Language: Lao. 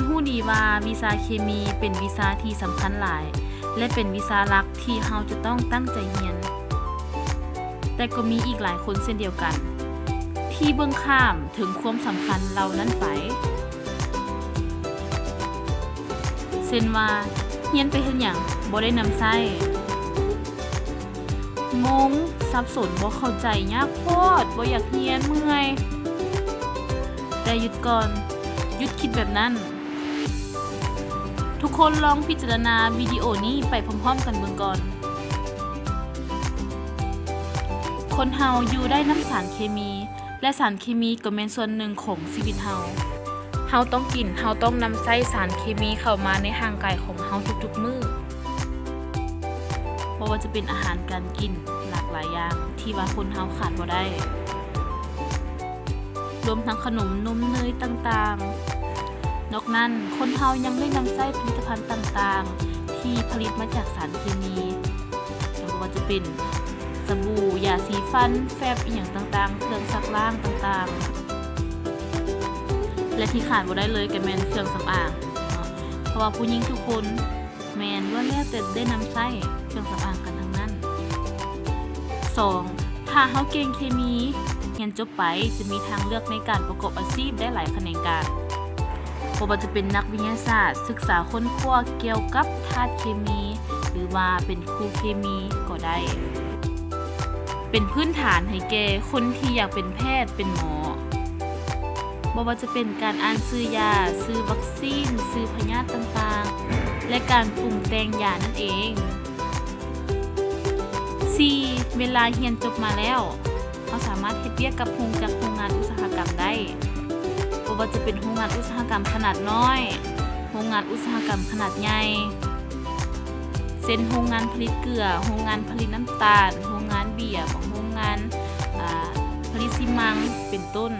ຮູ້ດີວ່າວິຊາເຄມີເປັນວິຊາທີ່ສຳຄັນຫຼາຍ ແລະ ເປັນວິຊາຫຼັກທີ່ເຮົາຈະຕ້ອງຕັ້ງໃຈຮຽນ, ແຕ່ກໍມີອີກຫຼາຍຄົນເຊັ່ນດຽວກັນ ທີ່ເບິ່ງຂ້າມເຖິງຄວາມສຳຄັນເຫຼົ່ານັ້ນໄປ. ເຊັ່ນວ່າ ຮຽນໄປເຮັດຫຍັງ? ບໍ່ໄດ້ນຳໃຊ້. ງົງ, ສັບສົນ, ບໍ່ເຂົ້າໃຈ, ຍາກໂພດ, ບໍ່ຢາກຮຽນ, ເມື່ອຍ. ແຕ່ຢຸດກ່ອນ, ຢຸດຄິດແບບນັ້ນ. ທຸກຄົນລອງພິຈາລະນາວິດີໂອນີ້ໄປພ້ອມໆກັນເບິ່ງກ່ອນ. ຄົນເຮົາຢູ່ໄດ້ນຳສານເຄມີ ແລະ ສານເຄມີກໍແມ່ນສ່ວນໜຶ່ງຂອງຊີວິດເຮົາ. ເຮົາຕ້ອງກິນ, ເຮົາຕ້ອງນຳໃຊ້ສານເຄມີເຂົ້າມາໃນຮ່າງກາຍຂອງເຮົາທຸກໆມື້. ບໍ່ວ່າຈະເປັນອາຫານການກິນຫຼາກຫຼາຍຢ່າງທີ່ວ່າຄົນເຮົາຂາດບໍ່ໄດ້, ລວມທັງຂະໜົມ, ນົມ, ເນີຍຕ່າງໆ. ນອກນັ້ນ, ຄົນເຮົາຍັງໄດ້ນຳໃຊ້ຜະລິດຕະພັນຕ່າງໆທີ່ຜະລິດມາຈາກສານເຄມີ. ບໍ່ວ່າຈະເປັນສະບູ, ຢາສີຟັນ, ແຟັບ ອີ່ຫຍັງຕ່າງໆ, ເຄື່ອງຊັກລ້າງຕ່າງໆ ແລະ ທີ່ຂາດບໍ່ໄດ້ເລີຍກໍແມ່ນເຄື່ອງສຳອາງເນາະ, ເພາະວ່າຜູ້ຍິງທຸກຄົນແມ່ນລ້ວນແລ້ວແຕ່ໄດ້ນຳໃຊ້ເຄື່ອງສຳອາງກັນທັງນັ້ນ. ສອງ, ຖ້າເຮົາເກັ່ງເຄມີ, ຮຽນຈົບໄປຈະມີທາງເລືອກໃນການປະກອບອາຊີບໄດ້ຫຼາຍຂະແໜງການ. ບໍ່ວ່າຈະເປັນນັກວິທະຍາສາດ, ສຶກສາຄົ້ນຄວ້າກ່ຽວກັບທາດເຄມີ ຫຼືວ່າເປັນຄູເຄມີກໍໄດ້. ເປັນພື້ນຖານໃຫ້ແກ່ຄົນທີ່ຢາກເປັນແພດ, ເປັນໝໍ. ບໍ່ວ່າຈະເປັນການອ່ານຊື່ຢາ, ຊື່ວັກຊີນ, ຊື່ພະຍາດຕ່າງໆ ແລະ ການປຸງແຕ່ງຢານັ້ນເອງ. ສີ່, ເວລາຮຽນຈົບມາແລ້ວ, ເຮົາສາມາດເຮັດວຽກກັບໂຮງຈັກໂຮງງານອຸດສາຫະກຳໄດ້, ບໍ່ວ່າຈະເປັນໂຮງງານອຸດສາຫະກຳຂະໜາດນ້ອຍ, ໂຮງງານອຸດສາຫະກຳຂະໜາດໃຫຍ່ ເຊັ່ນ ໂຮງງານຜະລິດເກືອ, ໂຮງງານຜະລິດນ້ຳຕານ, ໂຮງງານເບຍ, ໂຮງງານ, ອາ, ຜະລິດຊີມັງ ເປັນຕົ້ນ.